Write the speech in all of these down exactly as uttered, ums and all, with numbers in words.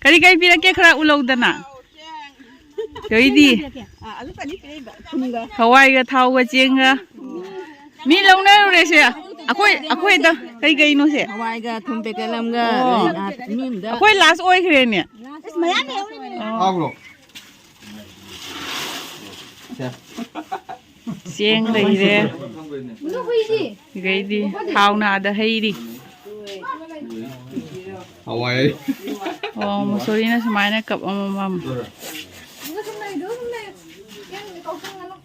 ꯀꯔꯤ ꯀꯔꯤ ꯄꯤꯔꯛꯀꯦ? ꯈꯔ ꯎꯠꯂꯧꯗꯅ꯫ ꯀꯩꯗꯤ? ꯑꯥ, ꯑꯗꯨ ꯀꯔꯤ ꯄꯤꯔꯛꯏꯕ? ꯊꯨꯝꯒ꯫ ꯍꯋꯥꯏꯒ ꯊꯥꯎꯒ ꯆꯦꯡꯒ꯫ ꯃꯤ ꯂꯧꯅꯔꯨꯔꯦꯁꯦ꯫ ꯑꯩꯈꯣꯏ, ꯑꯩꯈꯣꯏꯗ ꯀꯩ ꯀꯩꯅꯣꯁꯦ? ꯍꯋꯥꯏꯒ ꯊꯨꯝ packet ꯑꯃꯒ, ꯑꯣ꯫ ꯑꯥ, ꯃꯤ ꯑꯃꯗ꯫ ꯑꯩꯈꯣꯏ last ꯑꯣꯏꯈ꯭ꯔꯦꯅꯦ꯫ ꯑꯁ, ꯃꯌꯥꯝ ꯂꯩꯍꯧꯔꯤꯅꯦ꯫ ꯑꯣ꯫ ꯇꯥꯕ꯭ꯔꯣ? ꯁꯦ꯫ ꯆꯦꯡ ꯂꯩꯔꯦ꯫ ꯑꯗꯨ ꯍꯨꯏꯗꯤ? ꯑꯗꯩꯗꯤ ꯊꯥꯎꯅ ꯑꯥꯗ ꯍꯩꯔꯤ꯫ ꯍꯋꯥꯏ꯫ ꯑꯣ, ꯃꯨꯁꯣꯔꯤꯅ ꯁꯨꯃꯥꯏꯅ cup ꯑꯃꯃꯝ꯫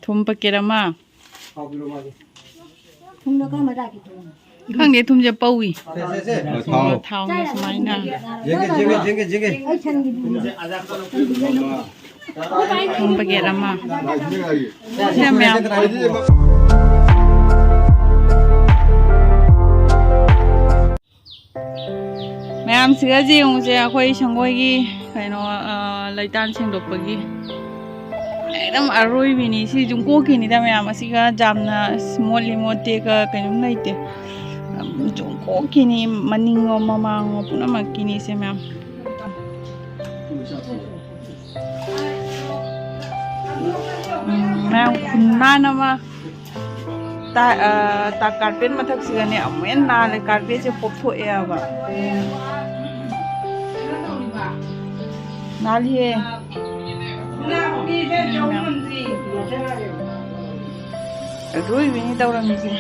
ꯊꯨꯝ packet ꯑꯃ꯫ ꯊꯨꯝꯗꯣ ꯀꯔꯝꯕ type ꯀꯤ ꯊꯨꯝ? ꯈꯪꯗꯦ, ꯊꯨꯝꯁꯦ ꯄꯧꯏ꯫ ꯁꯦ, ꯁꯦ, ꯁꯦ꯫ ꯊꯥꯎ꯫ ꯊꯥꯎꯅ ꯁꯨꯃꯥꯏꯅ꯫ ꯌꯦꯡꯒꯦ, ꯌꯦꯡꯒꯦ, ꯌꯦꯡꯒꯦ, ꯌꯦꯡꯒꯦ꯫ ꯑꯩ ꯁꯟꯒꯤ ꯊꯨꯝꯁꯦ꯫ ꯊꯨꯝ packet ꯑꯃ꯫ ꯁꯦ, ꯃꯌꯥꯝ꯫ ꯃꯌꯥꯝꯁꯤꯒ ꯌꯦꯡꯉꯨꯁꯦ, ꯑꯩꯈꯣꯏ ꯁꯪꯒꯣꯏꯒꯤ ꯀꯩꯅꯣ, ꯑ, ꯂꯩꯇꯥꯟ ꯁꯦꯡꯗꯣꯛꯄꯒꯤ꯫ ꯑꯦꯛꯗꯝ ꯑꯔꯣꯏꯕꯤꯅꯤ꯫ ꯁꯤ ꯌꯨꯝꯀꯣꯛꯀꯤꯅꯤꯗ ꯃꯌꯥꯝ꯫ ꯑꯁꯤꯒ ꯌꯥꯝꯅ ꯑꯁ ꯃꯣꯠꯂꯤ ꯃꯣꯠꯇꯦꯒ ꯀꯩꯅꯣꯝ ꯂꯩꯇꯦ꯫ ꯌꯨꯝꯀꯣꯛꯀꯤꯅꯤ, ꯃꯅꯤꯡꯉꯣ ꯃꯃꯥꯡꯉꯣ ꯄꯨꯝꯅꯃꯛꯀꯤꯅꯤ ꯁꯦ ꯃꯌꯥꯝ꯫ ꯎꯝ, ꯃꯌꯥꯝ ꯈꯨꯅꯥꯟ ꯑꯃ꯫ ꯇꯥ-, ꯑ, ꯇꯥ carpet ꯃꯊꯛꯁꯤꯒꯅꯦ ꯑꯃꯨꯛ ꯍꯦꯟꯅ ꯅꯥꯜꯂꯦ꯫ Carpet ꯁꯦ ꯄꯣꯞꯊꯣꯛꯑꯦꯕ꯫ ꯅꯥꯜꯂꯤꯍꯦ꯫ ꯑꯔꯣꯏꯕꯤꯅꯤ ꯇꯧꯔꯝꯃꯤꯁꯦ꯫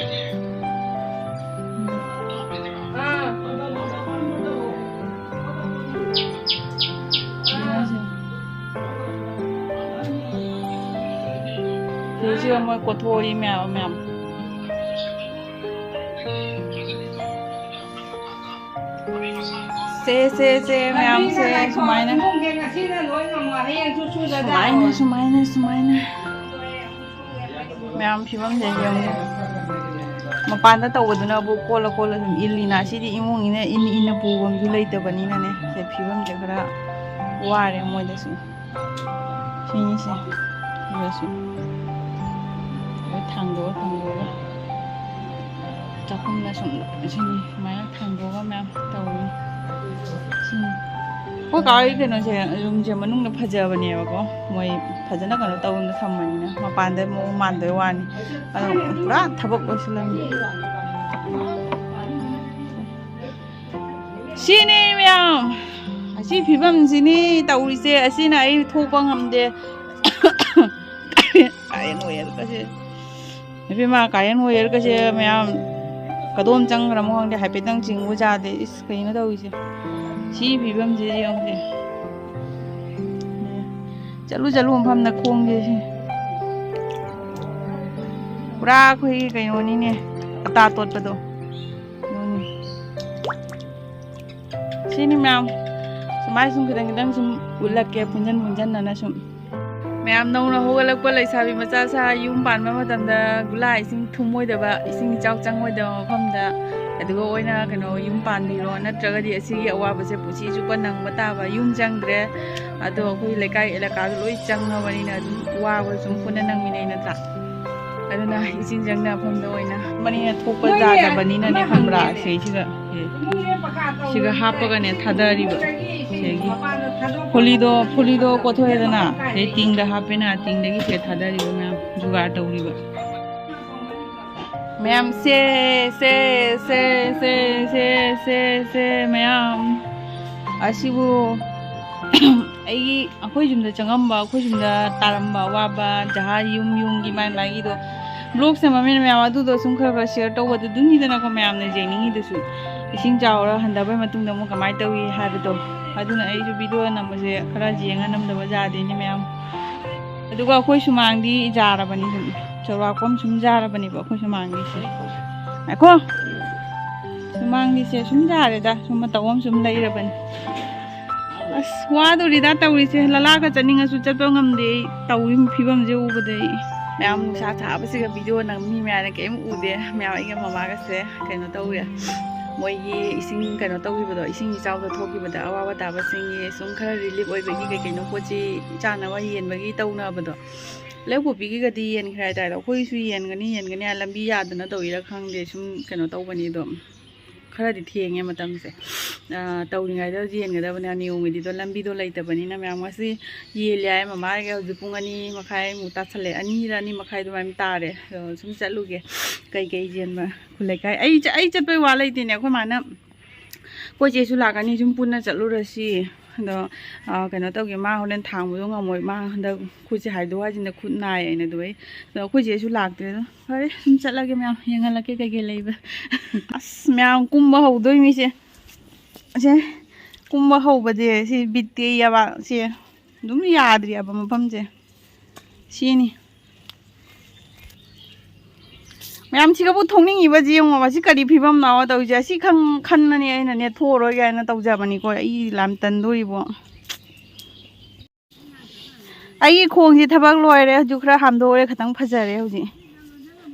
ꯐꯤꯁꯤꯒ ꯃꯣꯏ ꯀꯣꯊꯣꯛꯏ ꯃꯌꯥꯝ ꯃꯌꯥꯝ꯫ ꯁꯦ, ꯁꯦ, ꯁꯦ, ꯃꯌꯥꯝꯁꯦ ꯁꯨꯃꯥꯏꯅ꯫ ꯁꯨꯃꯥꯏꯅ, ꯁꯨꯃꯥꯏꯅ, ꯁꯨꯃꯥꯏꯅ꯫ ꯃꯌꯥꯝ ꯐꯤꯕꯝꯁꯦ ꯌꯦꯡꯉꯨ꯫ ꯃꯄꯥꯟꯗ ꯇꯧꯕꯗꯨꯅꯕꯨ ꯀꯣꯜꯂ ꯀꯣꯜꯂ ꯁꯨꯝ ꯏꯜꯂꯤꯅ, ꯁꯤꯗꯤ ꯏꯃꯨꯡꯅꯤꯅ ꯏꯟ ꯏꯟꯅ ꯄꯨꯕ ꯑꯃꯁꯨ ꯂꯩꯇꯕꯅꯤꯅꯅꯦ꯫ ꯁꯦ ꯐꯤꯕꯝꯁꯦ ꯈꯔ ꯋꯥꯔꯦ ꯃꯣꯏꯗꯁꯨ꯫ ꯁꯤꯅꯤꯁꯦ꯫ ꯑꯗꯨꯗꯁꯨ ꯂꯣꯏ ꯊꯥꯡꯗꯣꯛꯑ ꯊꯥꯡꯗꯣꯛꯑꯒ ꯆꯥꯛꯈꯨꯝꯗ ꯁꯨꯝ ꯁꯤꯅꯤ ꯁꯨꯃꯥꯏꯅ ꯊꯥꯡꯗꯣꯛꯑꯒ ꯃꯌꯥꯝ ꯇꯧꯔꯤ꯫ ꯁꯤꯅꯤ꯫ ꯑꯩꯈꯣꯏ ꯀꯥ ꯍꯣꯏ ꯀꯩꯅꯣꯁꯦ, ꯔꯨꯝꯁꯦ ꯃꯅꯨꯡꯗ ꯐꯖꯕꯅꯦꯕꯀꯣ, ꯃꯣꯏ ꯐꯖꯅ ꯀꯩꯅꯣ ꯇꯧꯅ ꯊꯝꯕꯅꯤꯅ ꯃꯄꯥꯟꯗ ꯃꯑꯣꯡ ꯃꯥꯟꯗꯣꯏ ꯋꯥꯅꯤ꯫ ꯑꯗꯣ ꯄꯨꯔꯥ ꯊꯕꯛ ꯂꯣꯏꯁꯤꯜꯂꯝꯃꯤ꯫ ꯁꯤꯅꯤ ꯃꯌꯥꯝ, ꯑꯁꯤ ꯐꯤꯕꯝꯁꯤꯅꯤ ꯇꯧꯔꯤꯁꯦ꯫ ꯑꯁꯤꯅ ꯑꯩ ꯊꯣꯛꯄ ꯉꯝꯗꯦ꯫ ꯀꯥꯏꯅ ꯑꯣꯏꯌꯦ ꯀꯁꯦ꯫ ꯏꯕꯦꯝꯃ, ꯀꯥꯏꯌꯟ ꯋꯦꯌꯔꯒꯁꯦ ꯃꯌꯥꯝ ꯀꯗꯣꯝ ꯆꯪꯈ꯭ꯔꯃꯣ ꯈꯪꯗꯦ, ꯍꯥꯏꯐꯦꯠꯇꯪ ꯆꯤꯡꯕ ꯌꯥꯗꯦ꯫ ꯏꯁ, ꯀꯩꯅꯣ ꯇꯧꯔꯤꯁꯦ? ꯁꯤ ꯐꯤꯕꯝꯁꯤꯗꯤ ꯌꯦꯡꯉꯨꯁꯦ꯫ ꯆꯠꯂꯨ ꯆꯠꯂꯨ ꯃꯐꯝꯗ ꯈꯣꯡꯁꯦ ꯁꯤ꯫ ꯄꯨꯔꯥ ꯑꯩꯈꯣꯏꯒꯤ ꯀꯩꯅꯣꯅꯤꯅꯦ, ꯑꯇꯥ ꯇꯣꯠꯄꯗꯣ꯫ ꯎꯝ꯫ ꯁꯤꯅꯤ ꯃꯌꯥꯝ, ꯁꯨꯃꯥꯏ ꯁꯨꯝ ꯈꯤꯇꯪ ꯈꯤꯇꯪ ꯁꯨꯝ ꯎꯠꯂꯛꯀꯦ, ꯄꯨꯟꯖꯟ ꯄꯨꯟꯖꯟꯅꯅ ꯁꯨꯝ꯫ ꯃꯌꯥꯝ ꯅꯧꯅ ꯍꯧꯒꯠꯂꯛꯄ ꯂꯩꯁꯥꯕꯤ ꯃꯆꯥ ꯁꯥ ꯌꯨꯝ ꯄꯥꯟꯕ ꯃꯇꯝꯗ ꯒꯨꯂꯥ ꯏꯁꯤꯡ ꯊꯨꯝꯃꯣꯏꯗꯕ, ꯏꯁꯤꯡ ꯏꯆꯥꯎ ꯆꯪꯉꯣꯏꯗꯕ ꯃꯐꯝꯗ ꯑꯗꯨꯒ ꯑꯣꯏꯅ ꯀꯩꯅꯣ ꯌꯨꯝ ꯄꯥꯟꯕꯤꯔꯣ, ꯅꯠꯇ꯭ꯔꯒꯗꯤ ꯑꯁꯤꯒꯤ ꯑꯋꯥꯕꯁꯦ ꯄꯨꯟꯁꯤ ꯆꯨꯞꯄ ꯅꯪꯕ ꯇꯥꯕ꯫ ꯌꯨꯝ ꯆꯪꯗ꯭ꯔꯦ, ꯑꯗꯣ ꯑꯩꯈꯣꯏ ꯂꯩꯀꯥꯏ ꯑꯦꯂꯥꯀꯥꯗꯣ ꯂꯣꯏ ꯆꯪꯉꯕꯅꯤꯅ ꯑꯗꯨꯝ ꯋꯥꯕ ꯁꯨꯝ ꯄꯨꯟꯅ ꯅꯪꯃꯤꯟꯅꯩ ꯅꯠꯇ꯭ꯔꯥ? ꯑꯗꯨꯅ ꯏꯁꯤꯡ ꯆꯪꯗꯕ ꯃꯐꯝꯗ ꯑꯣꯏꯅ ꯃꯅꯤꯅ ꯊꯣꯛꯄ ꯌꯥꯗꯕꯅꯤꯅꯅꯦ, ꯈꯪꯕ꯭ꯔꯥ? ꯁꯤꯁꯤꯒ, ꯁꯤꯒ ꯍꯥꯞꯄꯒꯅꯦ ꯊꯥꯗꯔꯤꯕ꯫ ꯁꯤꯒꯤ ꯐꯨꯂꯤꯗꯣ, ꯐꯨꯂꯤꯗꯣ ꯀꯣꯊꯣꯛꯑꯦꯗꯅ, ꯑꯗꯩ ꯇꯤꯡꯗ ꯍꯥꯞꯄꯦꯅ, ꯇꯤꯡꯗꯒꯤ ꯁꯤꯗ ꯊꯥꯗꯔꯤꯕ ꯃꯌꯥꯝ ꯖꯨꯒꯥꯔ ꯇꯧꯔꯤꯕ꯫ ꯃꯌꯥꯝ ꯁꯦ, ꯁꯦ, ꯁꯦ, ꯃꯌꯥꯝ꯫ ꯑꯁꯤꯕꯨ ꯑꯩꯒꯤ, ꯑꯩꯈꯣꯏ ꯌꯨꯝꯗ ꯆꯪꯉꯝꯕ, ꯑꯩꯈꯣꯏ ꯌꯨꯝꯗ ꯇꯥꯔꯝꯕ ꯑꯋꯥꯕ, ꯖꯍꯥ ꯌꯨꯝ ꯌꯨꯝꯒꯤ ꯃꯥꯏ ꯃꯥꯏꯒꯤꯗꯣ vlog ꯁꯦꯝꯃꯝꯃꯤꯅ ꯃꯌꯥꯝ, ꯑꯗꯨꯗꯣ ꯁꯨꯝ ꯈꯔ ꯈꯔ share ꯇꯧꯕꯗ ꯑꯗꯨꯝꯅꯤꯗꯅꯀꯣ ꯃꯌꯥꯝꯅ ꯌꯦꯡꯅꯤꯡꯉꯤꯗꯨꯁꯨ꯫ ꯏꯁꯤꯡ ꯆꯥꯎꯔ ꯍꯟꯊꯕꯩ ꯃꯇꯨꯡꯗ ꯑꯃꯨꯛ ꯀꯃꯥꯏꯅ ꯇꯧꯏ ꯍꯥꯏꯕꯗꯣ꯫ ꯑꯗꯨꯅ ꯑꯩꯁꯨ video ꯅꯝꯕꯁꯦ ꯈꯔ ꯌꯦꯡꯉ ꯅꯝꯗꯕ ꯌꯥꯗꯦꯅꯦ ꯃꯌꯥꯝ꯫ ꯑꯗꯨꯒ ꯑꯩꯈꯣꯏ ꯁꯨꯃꯥꯡꯗꯤ ꯌꯥꯔꯕꯅꯤ, ꯁꯨꯝ ꯆꯥꯎꯔꯥꯛꯄ ꯑꯃ ꯁꯨꯝ ꯌꯥꯔꯕꯅꯦꯕ ꯑꯩꯈꯣꯏ ꯁꯨꯃꯥꯡꯒꯤꯁꯦ꯫ ꯉꯥꯏꯈꯣ꯫ ꯁꯨꯃꯥꯡꯒꯤꯁꯦ ꯁꯨꯝ ꯌꯥꯔꯦꯗ, ꯁꯨꯝ ꯃꯇꯧ ꯑꯃ ꯁꯨꯝ ꯂꯩꯔꯕꯅꯤ꯫ ꯑꯁ, ꯋꯥꯗꯣꯔꯤꯗ ꯇꯧꯔꯤꯁꯦ꯫ ꯂꯂꯥꯒ ꯆꯠꯅꯤꯡꯉꯁꯨ ꯆꯠꯄ ꯉꯝꯗꯦ ꯑꯩ, ꯇꯧꯔꯤ ꯐꯤꯕꯝꯁꯦ ꯎꯕꯗ ꯑꯩ꯫ ꯃꯌꯥꯝ ꯅꯨꯡꯁꯥ ꯁꯥꯕꯁꯤꯒ video ꯅꯝꯃꯤ ꯃꯌꯥꯝꯅ ꯀꯩꯝ ꯎꯗꯦ꯫ ꯃꯌꯥꯝ ꯑꯩꯒ ꯃꯃꯥꯒꯁꯦ ꯀꯩꯅꯣ ꯇꯧꯔꯦ꯫ ꯃꯣꯏꯒꯤ ꯏꯁꯤꯡ ꯀꯩꯅꯣ ꯇꯧꯈꯤꯕꯗꯣ, ꯏꯁꯤꯡ ꯏꯆꯥꯎꯗ ꯊꯣꯛꯈꯤꯕꯗ ꯑꯋꯥꯕ ꯇꯥꯕꯁꯤꯡꯒꯤ ꯁꯨꯝ ꯈꯔ relief ꯑꯣꯏꯕꯒꯤ ꯀꯩ ꯀꯩꯅꯣ ꯄꯣꯠ ꯆꯩ ꯆꯥꯅꯕ ꯌꯦꯟꯕꯒꯤ ꯇꯧꯅꯕꯗꯣ꯫ ꯂꯧꯕꯨꯛꯄꯤꯒꯤꯒꯗꯤ ꯌꯦꯟꯈ꯭ꯔꯦ ꯍꯥꯏꯇꯥꯔꯦ꯫ ꯑꯩꯈꯣꯏꯒꯤꯁꯨ ꯌꯦꯟꯒꯅꯤ, ꯌꯦꯟꯒꯅꯤ ꯍꯥꯏ ꯂꯝꯕꯤ ꯌꯥꯗꯅ ꯇꯧꯔꯤꯔꯥ ꯈꯪꯗꯦ꯫ ꯁꯨꯝ ꯀꯩꯅꯣ ꯇꯧꯕꯅꯤ ꯑꯗꯣ꯫ ꯈꯔꯗꯤ ꯊꯦꯡꯉꯦ ꯃꯇꯝꯁꯦ꯫ ꯑ, ꯇꯧꯔꯤꯉꯩꯗ ꯌꯦꯟꯒꯗꯕꯅꯦ, ꯅꯤꯌꯣꯝꯒꯤꯗꯤꯗꯣ ꯂꯝꯕꯤꯗꯣ ꯂꯩꯇꯕꯅꯤꯅ꯫ ꯃꯌꯥꯝ ꯉꯁꯤ ꯌꯦꯜꯂꯦ ꯍꯥꯏ ꯃꯃꯥꯒ꯫ ꯍꯧꯖꯤꯛ ꯄꯨꯡ ꯑꯅꯤ ꯃꯈꯥꯏꯃꯨꯛ ꯇꯥꯁꯜꯂꯛꯑꯦ, ꯑꯅꯤꯔ ꯑꯅꯤ ꯃꯈꯥꯏ ꯑꯗꯨꯃꯥꯏꯅ ꯇꯥꯔꯦ꯫ ꯑꯗꯣ ꯁꯨꯝ ꯆꯠꯂꯨꯒꯦ꯫ ꯀꯩꯀꯩ ꯌꯦꯟꯕ ꯈꯨꯠ ꯂꯩꯀꯥꯏ꯫ ꯑꯩ ꯆ-, ꯑꯩ ꯆꯠꯄꯩ ꯋꯥ ꯂꯩꯇꯦꯅꯦ꯫ ꯑꯩꯈꯣꯏ ꯃꯥꯅ, "ꯑꯩꯈꯣꯏ ꯆꯦꯁꯨ ꯂꯥꯛꯀꯅꯤ, ꯁꯨꯝ ꯄꯨꯟꯅ ꯆꯠꯂꯨꯔꯁꯤ꯫ ꯑꯗꯣ, ꯑ, ꯀꯩꯅꯣ ꯇꯧꯒꯦ, ꯃꯥ ꯍꯣꯔꯦꯟ ꯊꯥꯡꯕꯗꯣ ꯉꯝꯃꯣꯏ꯫ ꯃꯥ ꯍꯟꯗꯛ ꯈꯨꯠꯁꯦ ꯍꯥꯏꯗꯣꯛ ꯍꯥꯏꯖꯤꯟꯗ ꯈꯨꯠ ꯅꯥꯏ" ꯍꯥꯏꯅ꯫ ꯑꯗꯨ ꯑꯩ, ꯑꯗꯣ ꯑꯩꯈꯣꯏ ꯆꯦꯁꯨ ꯂꯥꯛꯇ꯭ꯔꯦ꯫ ꯑꯗꯣ ꯐꯔꯦ, ꯁꯨꯝ ꯆꯠꯂꯒꯦ ꯃꯌꯥꯝ, ꯌꯦꯡꯍꯜꯂꯛꯀꯦ ꯀꯩꯀꯩ ꯂꯩꯕ꯫ ꯑꯁ, ꯃꯌꯥꯝ ꯀꯨꯝꯕ ꯍꯧꯗꯣꯏ ꯃꯤꯁꯦ꯫ ꯑꯁꯦ, ꯀꯨꯝꯕ ꯍꯧꯕꯁꯦ ꯁꯤ ꯕꯤꯠ ꯇꯦꯛꯑꯕ꯫ ꯁꯦ ꯑꯗꯨꯝ ꯌꯥꯗ꯭ꯔꯤꯑꯕ ꯃꯐꯝꯁꯦ꯫ ꯁꯤꯅꯤ꯫ ꯃꯌꯥꯝꯁꯤꯒꯕꯨ ꯊꯣꯛꯅꯤꯡꯉꯤꯕꯁꯤ ꯌꯦꯡꯉꯣꯕ꯫ ꯁꯤ ꯀꯔꯤ ꯐꯤꯕꯝꯅꯣ ꯇꯧꯔꯤꯁꯦ? ꯑꯁꯤ ꯈꯪ-, ꯈꯟꯕꯅꯤ ꯑꯩꯅ ꯅꯦꯠꯊꯣꯛꯑꯔꯣꯏ ꯀꯥꯏꯅ ꯇꯧꯖꯕꯅꯤꯀꯣ꯫ ꯑꯩ ꯂꯥꯝ ꯇꯟꯗꯣꯔꯤꯕꯣ꯫ ꯑꯩꯒꯤ ꯈꯣꯡꯁꯤ ꯊꯕꯛ ꯂꯣꯏꯔꯦ꯫ ꯍꯧꯖꯤꯛ ꯈꯔ ꯍꯥꯝꯗꯣꯛꯎꯔꯦ, ꯈꯤꯇꯪ ꯐꯖꯔꯦ ꯍꯧꯖꯤꯛ꯫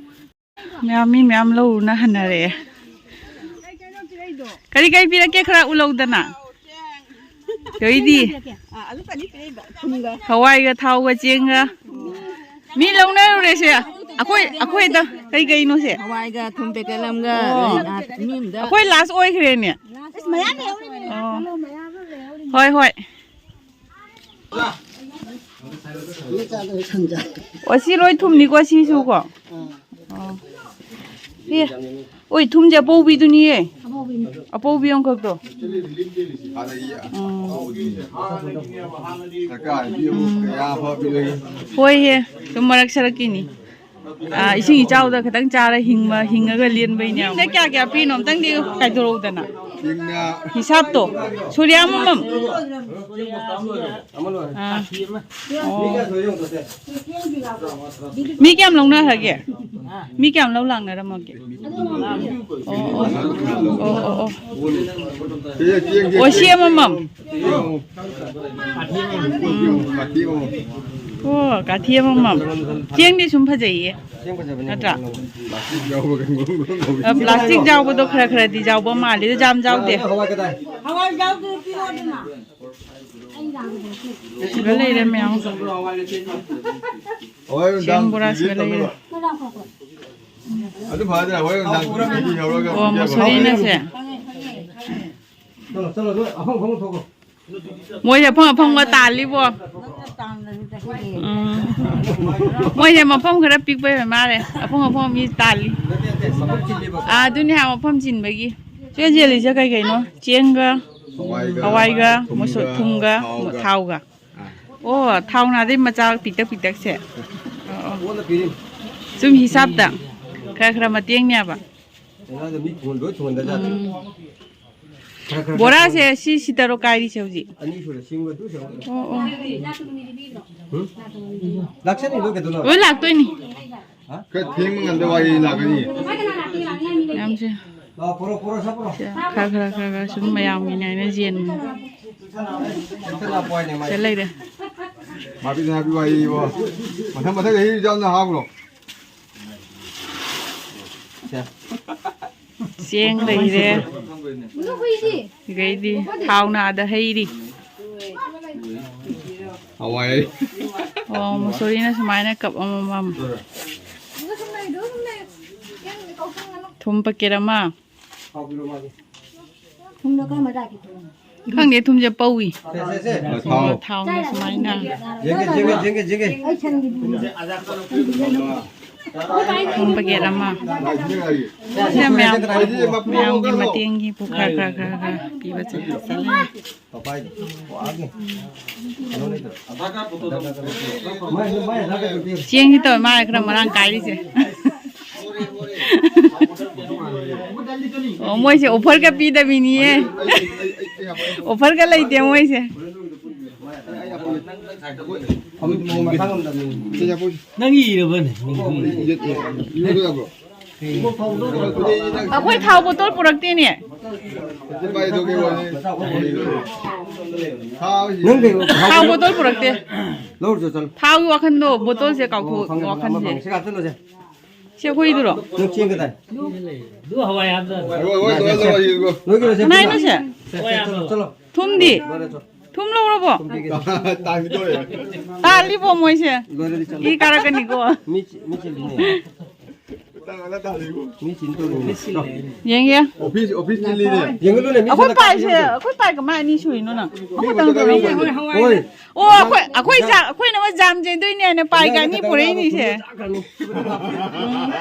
ꯃꯌꯥꯝ, ꯃꯤ ꯃꯌꯥꯝ ꯂꯧꯔꯨꯅ ꯍꯟꯅꯔꯛꯑꯦ꯫ ꯀꯔꯤ ꯀꯔꯤ ꯄꯤꯔꯛꯀꯦ? ꯈꯔ ꯎꯠꯂꯧꯗꯅ꯫ ꯀꯩꯗꯤ? ꯍꯋꯥꯏꯒ ꯊꯥꯎꯒ ꯆꯦꯡꯒ꯫ ꯃꯤ ꯂꯧꯅꯔꯨꯔꯦꯁꯦ꯫ ꯑꯩꯈꯣꯏ, ꯑꯩꯈꯣꯏꯗ ꯀꯩ ꯀꯩꯅꯣꯁꯦ? ꯍꯋꯥꯏꯒ ꯊꯨꯝ packet ꯑꯃꯒ, ꯑꯣ꯫ ꯑꯗꯩ, ꯑꯥ, ꯃꯤ ꯑꯃꯗ꯫ ꯑꯩꯈꯣꯏ last ꯑꯣꯏꯈ꯭ꯔꯦꯅꯦ꯫ ꯑꯣ꯫ ꯍꯣꯏ, ꯍꯣꯏ꯫ ꯑꯣ, ꯁꯤ ꯂꯣꯏ ꯊꯨꯝꯅꯤꯀꯣ, ꯁꯤꯁꯨ ꯀꯣ? ꯑꯣ꯫ ꯁꯤ, ꯑꯣꯏ, ꯊꯨꯝꯁꯦ ꯑꯄꯧꯕꯤꯗꯨꯅꯤꯌꯦ꯫ ꯑꯄꯧꯕꯤ ꯑꯃꯈꯛꯇꯣ꯫ ꯎꯝ꯫ ꯍꯣꯏꯍꯦ, ꯁꯨꯝ ꯃꯔꯛ ꯁꯔꯛꯀꯤꯅꯤ꯫ ꯑꯥ, ꯏꯁꯤꯡ ꯏꯆꯥꯎꯗ ꯈꯤꯇꯪ ꯆꯥꯔ ꯍꯤꯡꯕ, ꯍꯤꯡꯉꯒ ꯂꯦꯟꯕꯩꯅꯦ꯫ ꯃꯤꯡꯗ ꯀꯌꯥ ꯀꯌꯥ ꯄꯤꯅꯣ ꯑꯝꯇꯪꯗꯤ ꯈꯥꯏꯗꯣꯔꯛꯎꯗꯅ꯫ ꯍꯤꯡꯅ ꯍꯤꯁꯥꯞꯇꯣ꯫ ꯁꯨꯔꯤꯌꯥ ꯑꯃꯃꯝ꯫ ꯑꯥ꯫ ꯑꯣ꯫ ꯃꯤ ꯀꯌꯥꯝ ꯂꯧꯅꯈ꯭ꯔꯒꯦ? ꯃꯤ ꯀꯌꯥꯝ ꯂꯧ ꯂꯥꯛꯅꯔꯝꯃꯒꯦ? ꯑꯣ, ꯑꯣ꯫ ꯑꯣ, ꯑꯣ, ꯑꯣ꯫ ꯑꯣ, ꯁꯤ ꯑꯃꯃꯝ꯫ ꯑꯣ, ꯀꯥꯊꯤ ꯑꯃꯃꯝ꯫ ꯆꯦꯡꯗꯤ ꯁꯨꯝ ꯐꯖꯩꯌꯦ꯫ ꯅꯠꯇ꯭ꯔꯥ? ꯑ, plastic ꯌꯥꯎꯕꯗꯣ ꯈꯔ ꯈꯔꯗꯤ ꯌꯥꯎꯕ ꯃꯥꯜꯂꯤ, ꯑꯗꯨ ꯌꯥꯝ ꯌꯥꯎꯗꯦ꯫ ꯁꯤꯗ ꯂꯩꯔꯦ ꯃꯌꯥꯝ꯫ ꯆꯦꯡ ꯕꯣꯔꯥ ꯁꯤꯗ ꯂꯩꯔꯦ꯫ ꯑꯗꯨ ꯐꯗ꯭ꯔꯥ? ꯍꯣꯔꯦꯟ ꯅꯨꯡꯗꯥꯡ ꯀꯦꯖꯤ ꯍꯧꯔꯒ ꯑꯣ, ꯄꯤꯖꯕ꯫ ꯃꯁꯨꯔꯤꯅꯁꯦ꯫ ꯆꯠꯂꯣ, ꯆꯠꯂꯣ, ꯅꯣꯏ ꯑꯐꯪ ꯑꯐꯪꯕ ꯊꯣꯛꯈꯣ꯫ ꯃꯣꯏꯁꯦ ꯑꯐꯪ ꯑꯐꯪꯕ ꯇꯥꯜꯂꯤꯕꯣ꯫ ꯎꯝ꯫ ꯃꯣꯏꯁꯦ ꯃꯐꯝ ꯈꯔ ꯄꯤꯛꯄꯩ ꯑꯣꯏ ꯃꯥꯜꯂꯦ꯫ ꯑꯐꯪ ꯑꯐꯪꯕ ꯃꯤ ꯇꯥꯜꯂꯤ꯫ ꯑꯥ, ꯑꯗꯨꯅꯤ ꯍꯥꯏ, ꯃꯐꯝ ꯆꯤꯟꯕꯒꯤ꯫ ꯆꯦ ꯆꯦꯜꯂꯤꯁꯦ ꯀꯩ ꯀꯩꯅꯣ? ꯆꯦꯡꯒ, ꯍꯋꯥꯏꯒ, ꯃꯁꯨ-, ꯊꯨꯝꯒ, ꯊꯥꯎꯒ꯫ ꯑꯣ, ꯊꯥꯎ ꯅꯥꯗꯩ ꯃꯆꯥ ꯄꯤꯛꯇꯛ ꯄꯤꯛꯇꯛꯁꯦ꯫ ꯑꯣ, ꯑꯣ꯫ ꯁꯨꯝ ꯍꯤꯁꯥꯞꯇ ꯈꯔ ꯈꯔ ꯃꯇꯦꯡꯅꯦꯕ꯫ ꯎꯝ꯫ ꯕꯣꯔꯥꯁꯦ ꯁꯤ ꯁꯤꯗꯔꯣ ꯀꯥꯏꯔꯤꯁꯦ ꯍꯧꯖꯤꯛ? ꯑꯣ, ꯑꯣ꯫ ꯂꯣꯏ ꯂꯥꯛꯇꯣꯏꯅꯤ꯫ ꯈꯔ ꯊꯦꯡꯕ ꯉꯝꯗ ꯋꯥꯔꯤ ꯂꯥꯛꯀꯅꯤ꯫ ꯃꯌꯥꯝꯁꯦ ꯈꯔ ꯈꯔ ꯈꯔ ꯈꯔ ꯁꯨꯝ ꯃꯌꯥꯝꯒꯤꯅꯦ ꯍꯥꯏꯅ ꯌꯦꯟ ꯁꯤꯗ ꯂꯩꯔꯦ꯫ ꯃꯥꯄꯤꯅ ꯍꯥꯏꯕꯤ ꯋꯥꯔꯤꯕꯣ꯫ ꯃꯊꯪ ꯃꯊꯪ ꯆꯍꯤ ꯌꯥꯝꯅ ꯍꯥꯞꯈ꯭ꯔꯣ꯫ ꯆꯦꯡ ꯂꯩꯔꯦ꯫ ꯑꯗꯩꯗꯤ ꯊꯥꯎꯅ ꯑꯥꯗ ꯍꯩꯔꯤ꯫ ꯍꯋꯥꯏ꯫ ꯑꯣ, ꯃꯨꯁꯣꯔꯤꯅ ꯁꯨꯃꯥꯏꯅ ꯀꯞ ꯑꯃꯃꯝ꯫ ꯊꯨꯝ ꯄꯀꯦꯠ ꯑꯃ꯫ ꯈꯪꯗꯦ, ꯊꯨꯝꯁꯦ ꯄꯧꯏ꯫ ꯊꯥꯎ꯫ ꯊꯥꯎꯅ ꯁꯨꯃꯥꯏꯅ꯫ ꯊꯨꯝ ꯄꯀꯦꯠ ꯑꯃ꯫ ꯁꯦ ꯃꯌꯥꯝ, ꯃꯌꯥꯝꯒꯤ ꯃꯇꯦꯡꯒꯤ ꯄꯨꯈꯔ ꯈꯔ ꯈꯔ ꯈꯔ ꯄꯤꯕ ꯆꯠꯂꯦ꯫ ꯆꯦꯡꯁꯤ ꯇꯧꯋꯦ ꯃꯥꯅ ꯈꯔ ꯃꯔꯥꯡ ꯀꯥꯏꯔꯤꯁꯦ꯫ ꯑꯣ, ꯃꯣꯏꯁꯦ ꯑꯣꯐꯔꯒ ꯄꯤꯗꯕꯤꯅꯤꯌꯦ꯫ ꯑꯣꯐꯔꯒ ꯂꯩꯇꯦ ꯃꯣꯏꯁꯦ꯫ ꯅꯪ ꯏꯔꯕꯅꯦ? ꯑꯩꯈꯣꯏ ꯊꯥꯎ ꯕꯣꯇꯜ ꯄꯨꯔꯛꯇꯦꯅꯦ꯫ ꯏꯕꯥꯏꯗꯣ ꯀꯩ ꯋꯥꯅꯤ? ꯅꯪ ꯀꯩꯅꯣ ꯊꯥꯎ ꯕꯣꯇꯜ ꯄꯨꯔꯛꯇꯦ꯫ ꯂꯧꯔꯨꯆꯣ, ꯆꯠꯂꯣ꯫ ꯊꯥꯎꯒꯤ ꯋꯥꯈꯟꯗꯣ, ꯕꯣꯇꯜꯁꯦ ꯀꯥꯎꯊꯣꯛ ꯑꯣ, ꯈꯪꯉꯦ, ꯈꯪꯉꯦ꯫ ꯑꯃ ꯋꯥꯈꯟꯁꯦ꯫ ꯐꯪꯉꯦ꯫ ꯁꯤ ꯍꯥꯞꯆꯜꯂꯣꯁꯦ꯫ ꯁꯤ ꯑꯩꯈꯣꯏꯗꯨꯔꯣ? ꯅꯪ ꯆꯦꯡ ꯀꯗꯥꯏ? ꯑꯗꯨ ꯍꯋꯥꯏ ꯍꯥꯞꯆꯜꯂꯣ꯫ ꯍꯣꯏ, ꯍꯣꯏ, ꯍꯣꯏ, ꯍꯣꯏ, ꯍꯣꯏ꯫ ꯅꯣꯏꯒꯤꯔꯣ, ꯁꯦ? ꯅꯥꯏꯅꯣꯁꯦ? ꯁꯦ, ꯁꯦ, ꯆꯠꯂꯣ, ꯆꯠꯂꯣ꯫ ꯊꯨꯝꯗꯤ? ꯂꯣꯏꯔꯦ, ꯆꯠꯂꯣ꯫ ꯊꯨꯝ ꯂꯧꯔꯕꯣ? ꯊꯨꯝ ꯄꯤꯒꯦ꯫ ꯇꯥꯡꯈꯤꯗꯣꯔꯦ꯫ ꯇꯥꯜꯂꯤꯕꯣ ꯃꯣꯏꯁꯦ? ꯂꯣꯏꯔꯗꯤ ꯆꯠꯂꯣ꯫ ꯏ ꯀꯥꯔꯛꯀꯅꯤꯀꯣ꯫ ꯃꯤ ꯆꯤ-, ꯃꯤ ꯆꯤꯜꯂꯤꯅꯦ꯫ ꯌꯦꯡꯒꯦ꯫ ꯑꯣꯐꯤꯁ, ꯑꯣꯐꯤꯁ ꯆꯤꯜꯂꯤꯅꯦ꯫ ꯌꯦꯡꯉꯨꯅꯦ, ꯃꯤ ꯑꯩꯈꯣꯏ ꯁꯣꯝꯗ ꯄꯥꯏꯁꯦ, ꯀꯥꯞꯄꯤꯅꯦ꯫ ꯑꯩꯈꯣꯏ ꯄꯥꯏ ꯀꯃꯥꯏ ꯑꯅꯤ ꯁꯨꯔꯤꯅꯣ ꯅꯪ? ꯃꯤ ꯑꯃꯈꯛꯇꯪ ꯃꯇꯝꯗ ꯇꯧꯔꯤꯅꯦ꯫ ꯍꯣꯏ꯫ ꯑꯣ, ꯑꯩꯈꯣꯏ, ꯑꯩꯈꯣꯏ ꯖꯥ-, ꯑꯩꯈꯣꯏꯅ ꯑꯃ ꯖꯥꯝ ꯆꯦꯟꯗꯣꯏꯅꯦ ꯍꯥꯏꯅ ꯄꯥꯏꯒ ꯑꯅꯤ ꯄꯨꯔꯛꯏꯅꯤꯁꯦ꯫ ꯎꯝ,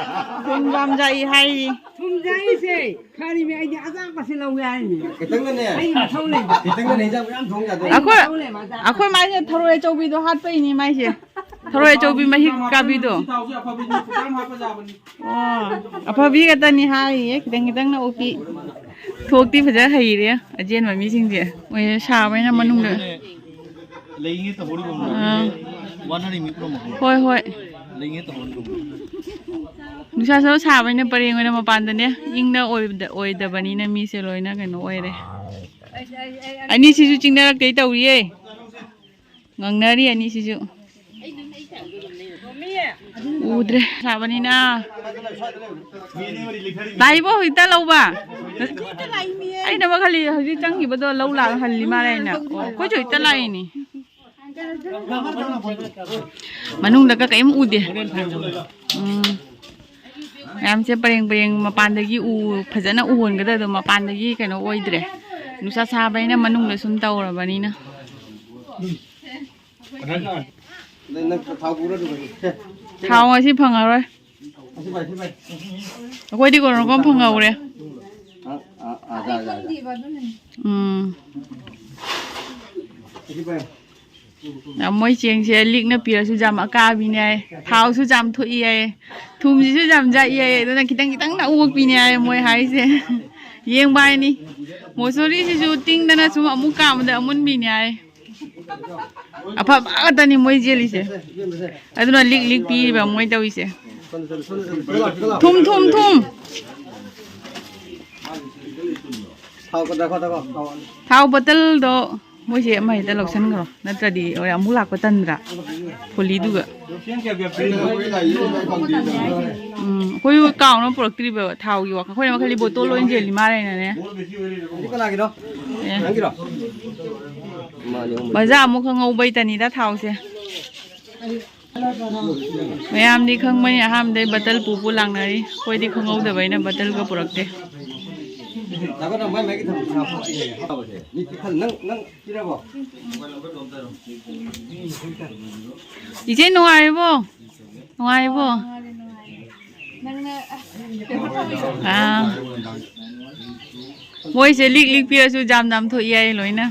ꯊꯨꯝ ꯖꯥꯝ ꯆꯥꯏ ꯍꯥꯏꯔꯤ꯫ ꯊꯨꯝ ꯆꯥꯏꯁꯦ꯫ ꯈꯔꯤꯃꯤ ꯑꯩꯗꯤ ꯑꯆꯥꯄꯣꯠꯁꯤ ꯂꯧꯒꯦ ꯍꯥꯏꯔꯤꯅꯤ꯫ ꯈꯤꯇꯪꯒꯅꯦ꯫ ꯑꯩ ꯃꯊꯧ ꯂꯩꯕ꯫ ꯈꯤꯇꯪꯒꯅꯦ ꯏꯟꯖꯥꯡ ꯃꯌꯥꯝ ꯊꯣꯡ ꯌꯥꯗꯣꯏꯅꯦ꯫ ꯑꯩꯈꯣꯏ, ꯑꯩ ꯃꯊꯧ ꯂꯩꯕ ꯑꯆꯥꯄꯣꯠ꯫ ꯑꯩꯈꯣꯏ ꯃꯥꯏꯁꯦ ꯊꯔꯣꯏ ꯑꯆꯧꯕꯤꯗꯣ ꯍꯥꯠꯄꯩꯅꯤ ꯃꯥꯏꯁꯦ꯫ ꯊꯔꯣꯏ ꯑꯆꯧꯕꯤ ꯃꯍꯤꯛ ꯀꯥꯕꯤꯗꯣ꯫ ꯊꯥꯎꯁꯦ ꯑꯐꯕꯤꯅꯤ, ꯈꯤꯇꯪ ꯍꯥꯞꯄ ꯆꯥꯕꯅꯤ꯫ ꯑꯣ, ꯑꯐꯕꯤ ꯈꯛꯇꯅꯤ ꯍꯥꯏꯔꯤꯌꯦ, ꯈꯤꯇꯪ ꯈꯤꯇꯪꯅ ꯑꯣꯛꯄꯤ꯫ ꯊꯣꯛꯇꯤ ꯐꯖ ꯍꯩꯔꯦ ꯑꯆꯦꯟꯕ ꯃꯤꯁꯤꯡꯁꯦ꯫ ꯃꯣꯏ ꯁꯥꯕꯅꯤꯅ ꯃꯅꯨꯡꯗ꯫ ꯂꯩꯉꯦ ꯇꯧꯍꯧꯔꯤꯕ ꯑꯥ꯫ ꯋꯥꯅꯔꯤ ꯃꯤ ꯄꯨꯝꯅꯃꯛ꯫ ꯍꯣꯏ, ꯍꯣꯏ꯫ ꯂꯩꯉꯦ ꯇꯧꯍꯧꯔꯤꯕ꯫ ꯅꯨꯡꯁꯥ ꯁꯥ-, ꯁꯥꯕꯅꯤꯅ ꯄꯔꯦꯡ ꯑꯣꯏꯅ ꯃꯄꯥꯟꯗꯅꯦ꯫ ꯏꯪꯅ ꯑꯣꯏꯗ-, ꯑꯣꯏꯗꯕꯅꯤꯅ ꯃꯤꯁꯦ ꯂꯣꯏꯅ ꯀꯩꯅꯣ ꯑꯣꯏꯔꯦ꯫ ꯑꯅꯤꯁꯤꯁꯨ ꯆꯤꯡꯅꯔꯛꯇꯩ ꯇꯧꯔꯤꯌꯦ꯫ ꯉꯪꯅꯔꯤ ꯑꯅꯤꯁꯤꯁꯨ꯫ ꯎꯗ꯭ꯔꯦ ꯁꯥꯕꯅꯤꯅ꯫ ꯂꯥꯛꯏꯕꯣ ꯍꯧꯖꯤꯛꯇ ꯂꯧꯕ? ꯑꯩꯅ ꯑꯃ ꯈꯜꯂꯤ ꯍꯧꯖꯤꯛ ꯆꯪꯈꯤꯕꯗꯣ ꯂꯧ ꯂꯥꯛ ꯍꯜꯂꯤ ꯃꯥꯜꯂꯦ ꯑꯩꯅ꯫ ꯑꯣ, ꯑꯩꯈꯣꯏꯁꯨ ꯍꯧꯖꯤꯛꯇ ꯂꯥꯛꯏꯅꯤ꯫ ꯃꯅꯨꯡꯗꯒ ꯀꯔꯤꯝ ꯎꯗꯦ꯫ ꯎꯝ꯫ ꯃꯌꯥꯝꯁꯦ ꯄꯔꯦꯡ ꯄꯔꯦꯡ ꯃꯄꯥꯟꯗꯒꯤ ꯎ ꯐꯖꯅ ꯎꯍꯟꯒꯗꯕꯗꯣ ꯃꯄꯥꯟꯗꯒꯤ ꯀꯩꯅꯣ ꯑꯣꯏꯗ꯭ꯔꯦ꯫ ꯅꯨꯡꯁꯥ ꯁꯥꯕꯅꯤꯅ ꯃꯅꯨꯡꯗ ꯁꯨꯝ ꯇꯧꯔꯕꯅꯤꯅ꯫ ꯊꯥꯎ ꯉꯁꯤ ꯐꯪꯉꯔꯣꯏ꯫ ꯑꯩꯈꯣꯏꯗꯤ ꯀꯣꯔꯣꯅꯥ ꯀꯣꯝ ꯐꯪꯍꯧꯔꯦ꯫ ꯎꯝ꯫ ꯃꯣꯏ ꯆꯦꯡꯁꯦ ꯂꯤꯛꯅ ꯄꯤꯔꯁꯨ ꯌꯥꯝ ꯑꯀꯥꯕꯤꯅꯦ ꯍꯥꯏ꯫ ꯊꯥꯎꯁꯨ ꯌꯥꯝ ꯊꯣꯛꯏ ꯍꯥꯏ꯫ ꯊꯨꯝꯁꯤꯁꯨ ꯌꯥꯝ ꯌꯥꯛꯏ ꯍꯥꯏ꯫ ꯑꯗꯨꯅ ꯈꯤꯇꯪ ꯈꯤꯇꯪꯅ ꯑꯣꯛꯄꯤꯅꯦ ꯍꯥꯏ ꯃꯣꯏ ꯍꯥꯏꯁꯦ꯫ ꯌꯦꯡꯕ ꯍꯥꯏꯅꯤ꯫ ꯃꯣꯁꯣꯔꯤꯁꯤꯁꯨ ꯇꯤꯡꯗꯅ ꯁꯨꯝ ꯑꯃꯨꯛ ꯀꯥꯝꯕꯗ ꯑꯃꯨꯟꯕꯤꯅꯦ ꯍꯥꯏ꯫ ꯑꯐꯕ ꯉꯥꯛꯇꯅꯤ ꯃꯣꯏ ꯆꯦꯜꯂꯤꯁꯦ꯫ ꯑꯗꯨꯅ ꯂꯤꯛ ꯂꯤꯛ ꯄꯤꯔꯤꯕ ꯃꯣꯏ ꯇꯧꯔꯤꯁꯦ꯫ ꯊꯨꯝ, ꯊꯨꯝ, ꯊꯨꯝ꯫ ꯊꯥꯎ ꯕꯣꯇꯜꯗꯣ ꯃꯣꯏꯁꯦ ꯑꯃ ꯍꯦꯛꯇ ꯂꯧꯁꯟꯈ꯭ꯔꯣ, ꯅꯠꯇ꯭ꯔꯗꯤ ꯍꯣꯔꯦꯟ ꯑꯃꯨꯛ ꯂꯥꯛꯄ ꯇꯟꯗ꯭ꯔꯥ? ꯐꯨꯂꯤꯗꯨꯒ꯫ ꯎꯝ, ꯑꯩꯈꯣꯏ ꯀꯥꯎꯅ ꯄꯨꯔꯛꯇ꯭ꯔꯤꯕ ꯊꯥꯎꯒꯤ ꯋꯥꯈꯜ꯫ ꯑꯩꯈꯣꯏꯅ ꯃꯈꯜꯗꯤ ꯕꯣꯇꯜ ꯑꯣꯏꯅ ꯆꯦꯜꯂꯤ ꯃꯥꯜꯂꯦꯅꯅꯦ꯫ ꯑꯦ꯫ ꯃꯖꯥ ꯑꯃꯨꯛ ꯈꯪꯍꯧꯕꯩꯇꯅꯤꯗ ꯊꯥꯎꯁꯦ꯫ ꯃꯌꯥꯝꯗꯤ ꯈꯪꯕꯅꯤ, ꯑꯍꯥꯟꯕꯗꯩ ꯕꯇꯜ ꯄꯨ ꯄꯨ ꯂꯥꯛꯅꯔꯤ꯫ ꯑꯩꯈꯣꯏꯗꯤ ꯈꯪꯍꯧꯗꯕ, ꯑꯩꯅ ꯕꯇꯜꯒ ꯄꯨꯔꯛꯇꯦ꯫ ꯉꯥꯏꯈꯣ, ꯅꯪ ꯃꯥꯏ ꯃꯥꯏꯒꯤ ꯊꯝꯃꯨ, ꯁꯥ ꯄꯣꯠ ꯑꯩ ꯂꯩꯔꯦ꯫ ꯃꯤ ꯄꯤꯛ ꯊꯟ-, ꯅꯪ, ꯅꯪ ꯄꯤꯔꯕꯣ? ꯏꯆꯦ, ꯅꯨꯡꯉꯥꯏꯔꯤꯕꯣ? ꯅꯨꯡꯉꯥꯏꯔꯤꯕꯣ? ꯑꯥ꯫ ꯃꯣꯏꯁꯦ ꯂꯤꯛ ꯂꯤꯛ ꯄꯤꯔꯁꯨ ꯖꯥꯝ ꯖꯥꯝ ꯊꯣꯛꯏ ꯍꯥꯏꯌꯦ ꯂꯣꯏꯅ꯫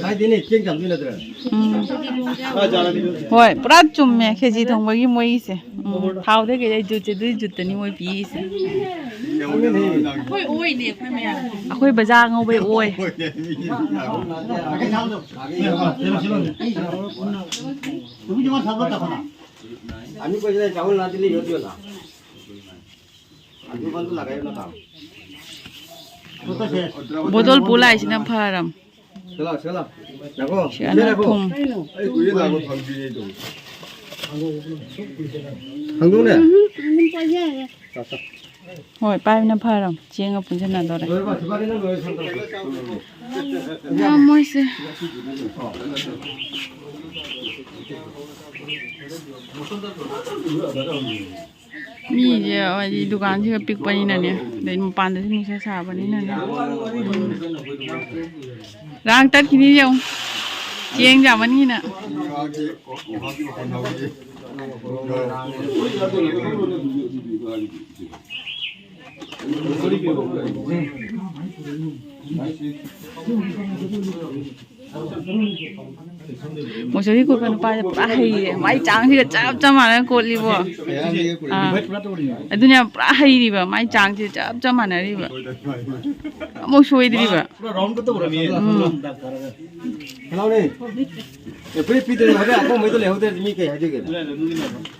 ꯍꯥꯏꯗꯤꯅꯦ, ꯆꯦꯡ ꯆꯥꯝꯗꯣꯏ ꯅꯠꯇ꯭ꯔꯥ? ꯎꯝ꯫ ꯍꯣꯏ, ꯄꯨꯔꯥ ꯆꯨꯝꯃꯦ꯫ ꯈꯦꯆꯤ ꯊꯣꯡꯕꯒꯤ ꯃꯣꯏꯒꯤꯁꯦ꯫ ꯎꯝ, ꯊꯥꯎꯗꯩ ꯀꯩꯗꯩ ꯖꯨꯠꯁꯦ, ꯑꯗꯨꯏ ꯖꯨꯠꯇꯅꯤ ꯃꯣꯏ ꯄꯤꯔꯤꯁꯦ꯫ ꯑꯩꯈꯣꯏ ꯑꯣꯏꯅꯦ, ꯑꯩꯈꯣꯏ ꯃꯌꯥꯝ꯫ ꯑꯩꯈꯣꯏ ꯕꯖꯥꯔ ꯉꯧꯕꯩ ꯑꯣꯏ꯫ आदमी को इधर चावल ना दिल्ली होती होला। आदमी बंद लगा है ना काम। ꯕꯣꯇꯜ ꯄꯨ ꯂꯥꯛꯏꯁꯤꯅ ꯐꯔꯝ꯫ चलो, चलो। रखो। ꯁꯤ ꯑꯅ ꯊꯨꯝ꯫ ꯑꯩ ꯀꯨꯏꯔꯦ ꯂꯥꯛꯄ ꯐꯪꯗ꯭ꯔꯤꯅꯦ ꯑꯗꯨꯝ꯫ ꯍꯪꯗꯣꯛꯅꯦ? ꯍꯣꯏ, ꯄꯥꯏꯕꯅ ꯐꯔꯝ꯫ ꯆꯦꯡꯒ ꯄꯨꯟꯁꯤꯟꯅꯗꯣꯔꯦ꯫ ꯂꯣꯏꯔꯕ? ꯁꯨꯒꯥꯏꯔꯤ ꯅꯪ ꯂꯣꯏꯔꯦ, ꯁꯣꯝꯗ꯫ ꯌꯥꯝ ꯃꯣꯏꯁꯦ꯫ ꯃꯤꯁꯦ ꯍꯥꯏꯗꯤ ꯗꯨꯀꯥꯟꯁꯤꯒ ꯄꯤꯛꯄꯅꯤꯅꯅꯦ, ꯑꯗꯩ ꯃꯄꯥꯟꯗꯁꯨ ꯅꯨꯡꯁꯥ ꯁꯥꯕꯅꯤꯅꯅꯦ꯫ ꯔꯥꯡ ꯇꯠꯈꯤꯅꯤ ꯌꯦꯡꯉꯨ, ꯆꯦꯡ ꯌꯥꯝꯃꯟꯒꯤꯅ꯫ ꯃꯣꯆꯔꯤ ꯀꯣꯠꯄ ꯅꯨꯄꯥꯁꯦ ꯄꯨꯔꯥ ꯍꯩꯔꯦ꯫ ꯃꯥꯏ ꯆꯥꯡꯁꯤꯒ ꯆꯞ ꯆꯞ ꯃꯥꯟꯅꯅ ꯀꯣꯠꯂꯤꯕꯣ꯫ ꯑꯥ꯫ ꯑꯗꯨꯅꯦ ꯌꯥꯝ ꯄꯨꯔꯥ ꯍꯩꯔꯤꯕ꯫ ꯃꯥꯏ ꯆꯥꯡꯁꯦ ꯆꯞ ꯆꯞ ꯃꯥꯟꯅꯔꯤꯕ꯫ ꯑꯃꯨꯛ ꯁꯣꯏꯗ꯭ꯔꯤꯕ꯫ ꯄꯨꯔꯥ ꯔꯥꯎꯟ ꯀꯠꯇꯧꯔꯝꯃꯤ꯫ ꯎꯝ꯫ ꯍꯜꯂꯣꯅꯦ꯫ ꯑꯦ, ꯐꯨꯔꯤꯠ ꯄꯤꯗ꯭ꯔꯗꯤ ꯍꯣꯔꯦꯟ ꯑꯄꯣꯝꯕꯩꯗꯣ ꯂꯩꯍꯧꯗ꯭ꯔꯗꯤ ꯃꯤ ꯀꯩ ꯍꯥꯏꯗꯣꯏꯒꯦ?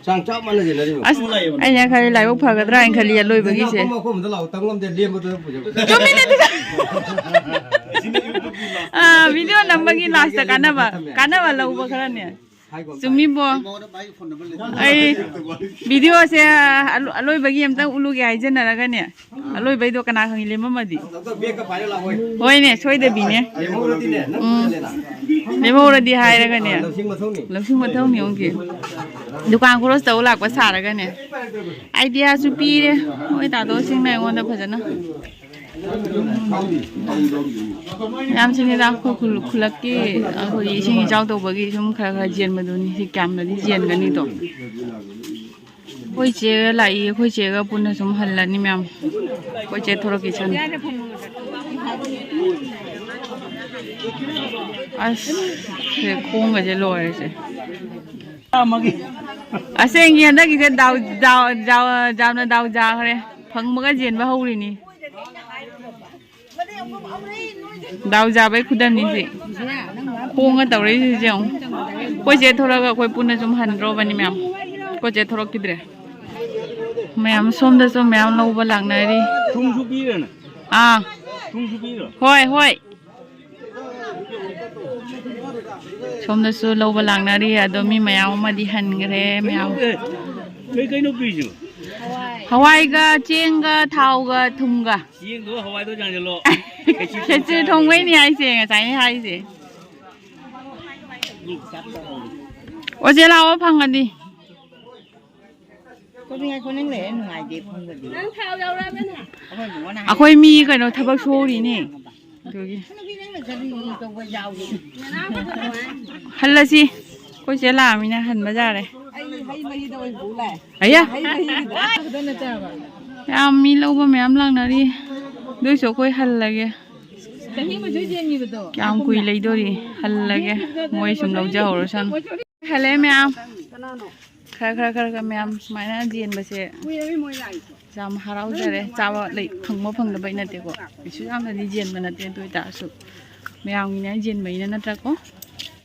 ꯆꯥꯡ ꯆꯞ ꯃꯥꯟꯅꯁꯤꯟꯅꯔꯤꯕ꯫ ꯑꯁ, ꯑꯩꯅ ꯈꯜꯂꯤ ꯂꯥꯏꯕꯛ ꯐꯒꯗ꯭ꯔꯥ ꯍꯥꯏꯅ ꯈꯜꯂꯤ ꯑꯂꯣꯏꯕꯒꯤꯁꯦ꯫ ꯑꯄꯣꯝꯕ ꯑꯄꯣꯝꯕꯗ ꯂꯥꯛꯑꯣ, ꯇꯝ ꯉꯝꯗꯦ, ꯂꯦꯝꯕꯗꯨꯅ ꯄꯨꯖꯧ꯫ ꯆꯨꯝꯃꯤꯅꯦ ꯑꯗꯨꯁꯨ꯫ ꯑꯥ, ꯚꯤꯗꯤꯑꯣ ꯅꯝꯕꯒꯤ ꯂꯥꯁꯇ ꯀꯥꯟꯅꯕ, ꯀꯥꯟꯅꯕ ꯂꯧꯕ ꯈꯔꯅꯦ꯫ ꯆꯨꯝꯃꯤꯕꯣ? ꯑꯩ ꯚꯤꯗꯤꯑꯣꯁꯦ ꯑꯂꯣ-, ꯑꯂꯣꯏꯕꯒꯤ ꯑꯝꯇꯪ ꯎꯠꯂꯨꯒꯦ ꯍꯥꯏꯖꯅꯔꯒꯅꯦ꯫ ꯑꯂꯣꯏꯕꯩꯗꯣ ꯀꯅꯥ ꯈꯪꯉꯤ ꯂꯦꯝꯃꯝꯃꯗꯤ? ꯍꯣꯏꯅꯦ, ꯁꯣꯏꯗꯕꯤꯅꯦ꯫ ꯎꯝ꯫ ꯂꯦꯝꯍꯧꯔꯗꯤ ꯍꯥꯏꯔꯒꯅꯦ꯫ ꯂꯧꯁꯤꯡ ꯃꯊꯧꯅꯤ ꯑꯃꯨꯛꯀꯤ꯫ ꯗꯨꯀꯥꯟ ꯈꯣꯔꯣꯁ ꯇꯧ ꯂꯥꯛꯄ ꯁꯥꯔꯒꯅꯦ꯫ ꯑꯥꯏꯗꯤꯌꯥꯁꯨ ꯄꯤꯔꯦ ꯃꯣꯏ ꯇꯥꯗꯣꯁꯤꯡꯅ ꯑꯩꯉꯣꯟꯗ ꯐꯖꯅ꯫ ꯌꯥꯝ ꯁꯤꯅꯤꯗ ꯑꯩꯈꯣꯏ ꯈꯨꯜ-, ꯈꯨꯜꯂꯛꯀꯤ ꯑꯩꯈꯣꯏꯒꯤ ꯏꯁꯤꯡ ꯏꯆꯥꯎ ꯇꯧꯕꯒꯤ ꯁꯨꯝ ꯈꯔ ꯈꯔ ꯆꯦꯟꯕꯗꯨꯅꯤ꯫ ꯁꯤ ꯀꯌꯥꯝꯅꯗꯤ ꯆꯦꯟꯒꯅꯤꯗꯣ꯫ ꯑꯩꯈꯣꯏ ꯆꯦꯒ ꯂꯥꯛꯏ, ꯑꯩꯈꯣꯏ ꯆꯦꯒ ꯄꯨꯟꯅ ꯁꯨꯝ ꯍꯜꯂꯅꯤ ꯃꯌꯥꯝ꯫ ꯑꯩꯈꯣꯏ ꯆꯦ ꯊꯣꯔꯛꯈꯤꯁꯅꯨ꯫ ꯑꯁ, ꯁꯦ ꯈꯣꯡꯒꯁꯦ ꯂꯣꯏꯔꯦꯁꯦ꯫ ꯑꯁꯦꯡꯒꯤ ꯍꯟꯗꯛꯀꯤꯁꯦ ꯗꯥꯎ, ꯗꯥꯎ, ꯗꯥꯎ, ꯌꯥꯝꯅ ꯗꯥꯎ ꯌꯥꯈ꯭ꯔꯦ꯫ ꯐꯪꯕꯒ ꯆꯦꯟꯕ ꯍꯧꯔꯤꯅꯤ꯫ ꯗꯥꯎ ꯌꯥꯕꯩ ꯈꯨꯗꯝꯅꯤ ꯁꯤ꯫ ꯈꯣꯡꯒ ꯇꯧꯔꯛꯏꯁꯤ ꯌꯦꯡꯉꯨ꯫ ꯑꯩꯈꯣꯏ ꯆꯦ ꯊꯣꯔꯒ ꯑꯩꯈꯣꯏ ꯄꯨꯟꯅ ꯁꯨꯝ ꯍꯟꯗ꯭ꯔꯣꯕꯅꯤ ꯃꯌꯥꯝ꯫ ꯑꯩꯈꯣꯏ ꯆꯦ ꯊꯣꯔꯛꯈꯤꯗ꯭ꯔꯦ꯫ ꯃꯌꯥꯝ ꯁꯣꯝꯗꯁꯨ ꯃꯌꯥꯝ ꯂꯧꯕ ꯂꯥꯛꯅꯔꯤ꯫ ꯊꯨꯝꯁꯨ ꯄꯤꯔꯅ? ꯑꯥ꯫ ꯊꯨꯝꯁꯨ ꯄꯤꯔꯣ? ꯍꯣꯏ, ꯍꯣꯏ꯫ ꯁꯣꯝꯗꯁꯨ ꯂꯧꯕ ꯂꯥꯛꯅꯔꯤ꯫ ꯑꯗꯣ ꯃꯤ ꯃꯌꯥꯝ ꯑꯃꯗꯤ ꯍꯟꯈ꯭ꯔꯦ ꯃꯌꯥꯝ꯫ ꯑꯦ, ꯀꯩ ꯀꯩꯅꯣ ꯄꯤꯁꯤꯕꯣ? ꯍꯋꯥꯏꯒ ꯆꯦꯡꯒ ꯊꯥꯎꯒ ꯊꯨꯝꯒ꯫ ꯆꯦꯡꯗꯣ ꯍꯋꯥꯏꯗꯣ ꯌꯥꯟꯁꯤꯜꯂꯣ꯫ ꯈꯦꯆ꯭ꯔꯤ ꯊꯣꯡꯕꯩꯅꯤ ꯍꯥꯏꯁꯦ, ꯉꯁꯥꯏꯅ ꯍꯥꯏꯁꯦ꯫ ꯑꯣ ꯆꯦ ꯂꯥꯛꯑꯣ ꯐꯪꯉꯗꯤ꯫ ꯀꯣꯕꯤ ꯉꯥꯏꯈꯣ ꯅꯪ ꯂꯩꯔꯦ ꯅꯨꯡꯉꯥꯏꯗꯦ ꯐꯪꯒꯗꯤ꯫ ꯑꯩꯈꯣꯏ ꯃꯤ ꯀꯩꯅꯣ ꯊꯕꯛ ꯁꯨꯔꯤꯅꯦ꯫ ꯑꯗꯨꯒꯤ꯫ ꯍꯜꯂꯁꯤ꯫ ꯑꯩꯈꯣꯏ ꯆꯦ ꯂꯥꯛꯑꯃꯤꯅ ꯍꯟꯕ ꯌꯥꯔꯦ꯫ ꯑꯩ ꯍꯩ ꯃꯍꯤꯗ ꯑꯣꯏꯅ ꯄꯨ ꯂꯥꯛꯑꯦ꯫ ꯑꯌꯥ꯫ ꯍꯩ ꯃꯍꯤꯒꯤꯗ ꯈꯛꯇ ꯅꯠꯇꯦꯕ꯫ ꯌꯥꯝ ꯃꯤ ꯂꯧꯕ ꯃꯌꯥꯝ ꯂꯥꯛꯅꯔꯤ꯫ ꯑꯗꯨꯏꯁꯨ ꯑꯩꯈꯣꯏ ꯍꯜꯂꯒꯦ꯫ ꯆꯍꯤ ꯑꯃ ꯁꯨꯏ ꯆꯦꯟꯈꯤꯕꯗꯣ꯫ ꯀꯌꯥꯝ ꯀꯨꯏ ꯂꯩꯗꯣꯔꯤ? ꯍꯜꯂꯒꯦ꯫ ꯃꯣꯏ ꯁꯨꯝ ꯂꯧꯖꯍꯧꯔꯁꯅꯨ꯫ ꯍꯜꯂꯛꯑꯦ ꯃꯌꯥꯝ꯫ ꯈꯔ, ꯈꯔ, ꯈꯔ, ꯈꯔ ꯃꯌꯥꯝ ꯁꯨꯃꯥꯏꯅ ꯌꯦꯟꯕꯁꯦ ꯌꯥꯝ ꯍꯔꯥꯎꯖꯔꯦ꯫ ꯆꯥꯕ ꯂꯩ-, ꯐꯪꯕ ꯐꯪꯗꯕꯩ ꯅꯠꯇꯦꯀꯣ꯫ ꯀꯩꯁꯨ ꯌꯥꯝꯅꯗꯤ ꯌꯦꯟꯕ ꯅꯠꯇꯦ꯫ ꯑꯗꯨ ꯑꯣꯏꯇꯥꯔꯁꯨ ꯃꯌꯥꯝꯒꯤꯅꯦ ꯌꯦꯟꯕꯅꯤꯅ ꯅꯠꯇ꯭ꯔꯥꯀꯣ?